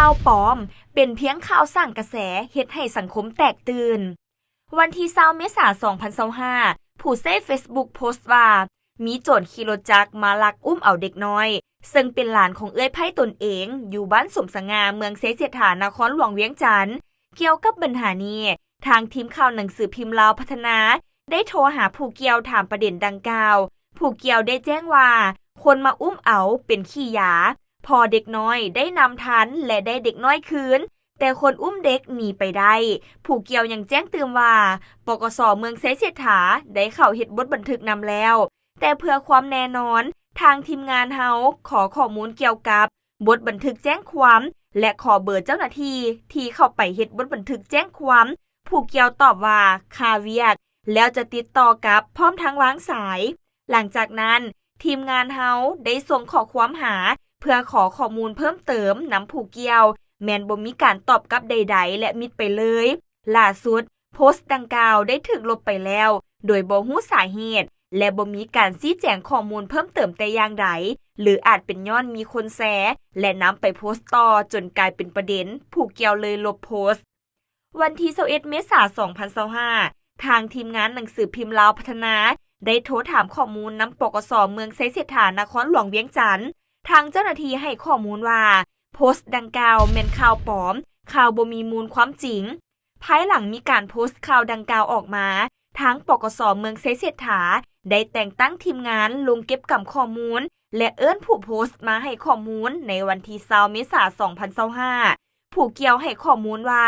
ຂ່າວປອມ ເປັນພຽງຂ່າວສ້າງກະແສ ເຮັດໃຫ້ສັງຄົມແຕກຕື່ນ. ວັນທີຊາວ ເມສາ ສອງພັນຊາວຫ້າ ຜູ້ໃຊ້ເຟສບຸກໂພສວ່າ ມີໂຈນຂີ່ລົດຈັກມາລັກອຸ້ມເອົາເດັກນ້ອຍ ເຊິ່ງເປັນຫຼານຂອງເອື້ອຍໃພ້ຕົນເອງ ຢູ່ບ້ານສົມສະຫງ່າ ເມືອງໄຊເສດຖາ ນະຄອນຫຼວງວຽງຈັນ. ກ່ຽວກັບບັນຫານີ້, ທາງທີມຂ່າວໜັງສືພິມລາວພັດທະນາ ໄດ້ໂທຫາຜູ້ກ່ຽວຖາມປະເດັນດັ່ງກ່າວ. ຜູ້ກ່ຽວໄດ້ແຈ້ງວ່າ ຄົນມາອຸ້ມເອົາເປັນຂີ້ຢາ, ພໍ່ເດັກນ້ອຍໄດ້ນຳທັນ ແລະ ໄດ້ເດັກນ້ອຍຄືນ, ແຕ່ຄົນອຸ້ມເດັກໜີໄປໄດ້. ຜູ້ກ່ຽວຍັງແຈ້ງຕື່ມວ່າ ປກສ ເມືອງໄຊເສດຖາ ໄດ້ເຂົ້າເຮັດບົດບັນທຶກນຳແລ້ວ, ແຕ່ເພື່ອຄວາມແນ່ນອນ, ທາງທີມງານເຮົາຂໍຂໍ້ມູນກ່ຽວກັບບົດບັນທຶກແຈ້ງຄວາມ ແລະ ຂໍເບີເຈົ້າໜ້າທີ່ທີ່ເຂົ້າໄປເຮັດບົດບັນທຶກແຈ້ງຄວາມ. ຜູ້ກ່ຽວຕອບວ່າຄາວຽກ ແລ້ວຈະຕິດຕໍ່ກັບ ພ້ອມທັງວາງສາຍ. ຫຼັງຈາກນັ້ນ, ທີມງານເຮົາໄດ້ສົ່ງຂໍ້ຄວາມຫາ ເພື່ອຂໍຂໍ້ມູນເພີ່ມເຕີມນຳຜູ້ກ່ຽວ, ແມ່ນບໍ່ມີການຕອບກັບໃດໆ ແລະ ມິດໄປເລີຍ. ຫຼ້າສຸດ, ໂພສດັ່ງກ່າວໄດ້ຖືກລົບໄປແລ້ວ ໂດຍບໍ່ຮູ້ສາເຫດ ແລະ ບໍ່ມີການຊີ້ແຈງຂໍ້ມູນເພີ່ມເຕີມແຕ່ຢ່າງໃດ ຫຼື ອາດເປັນຍ້ອນມີຄົນແຊ ແລະ ນຳໄປໂພສຕໍ່ຈົນກາຍເປັນປະເດັນ, ຜູ້ກ່ຽວເລີຍລົບໂພສ. ວັນທີຊາວເອັດ ເມສາ ສອງພັນຊາວຫ້າ ທາງທີມງານໜັງສືພິມລາວພັດທະນາ ໄດ້ໂທຖາມຂໍ້ມູນນຳ ປກສ ເມືອງໄຊເສດຖາ ນະຄອນຫຼວງວຽງຈັນ. ທາງເຈົ້າໜ້າທີ່ໃຫ້ຂໍ້ມູນວ່າ ໂພສດັ່ງກ່າວແມ່ນຂ່າວປອມ, ຂ່າວບໍ່ມີມູນຄວາມຈິງ. ພາຍຫຼັງມີການໂພສຂ່າວດັ່ງກ່າວອອກມາ, ທາງ ປກສ ເມືອງໄຊເສດຖາ ໄດ້ແຕ່ງຕັ້ງທີມງານລົງເກັບກຳຂໍ້ມູນ ແລະ ເອີ້ນຜູ້ໂພສມາໃຫ້ຂໍ້ມູນໃນວັນທີຊາວ ເມສາ ສອງພັນຊາວຫ້າ. ຜູ້ກ່ຽວໃຫ້ຂໍ້ມູນວ່າ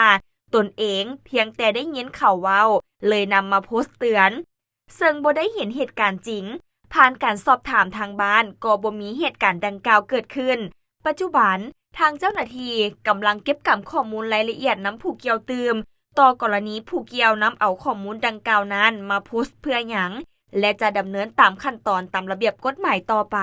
ຕົນເອງພຽງແຕ່ໄດ້ຍິນເຂົາເວົ້າ ເລີຍນຳມາໂພສເຕືອນ, ເຊິ່ງບໍ່ໄດ້ເຫັນເຫດການຈິງ. ຜ່ານການສອບຖາມທາງບ້ານກໍບໍ່ມີເຫດການດັ່ງກ່າວເກີດຂຶ້ນ. ປັດຈຸບັນ, ທາງເຈົ້າໜ້າທີ່ກຳລັງເກັບກຳຂໍ້ມູນລາຍລະອຽດນຳຜູ້ກ່ຽວຕື່ມ ຕໍ່ກໍລະນີຜູ້ກ່ຽວນຳເອົາຂໍ້ມູນດັ່ງກ່າວນັ້ນມາໂພສເພື່ອຫຍັງ ແລະ ຈະດຳເນີນຕາມຂັ້ນຕອນຕາມລະບຽບກົດໝາຍຕໍ່ໄປ.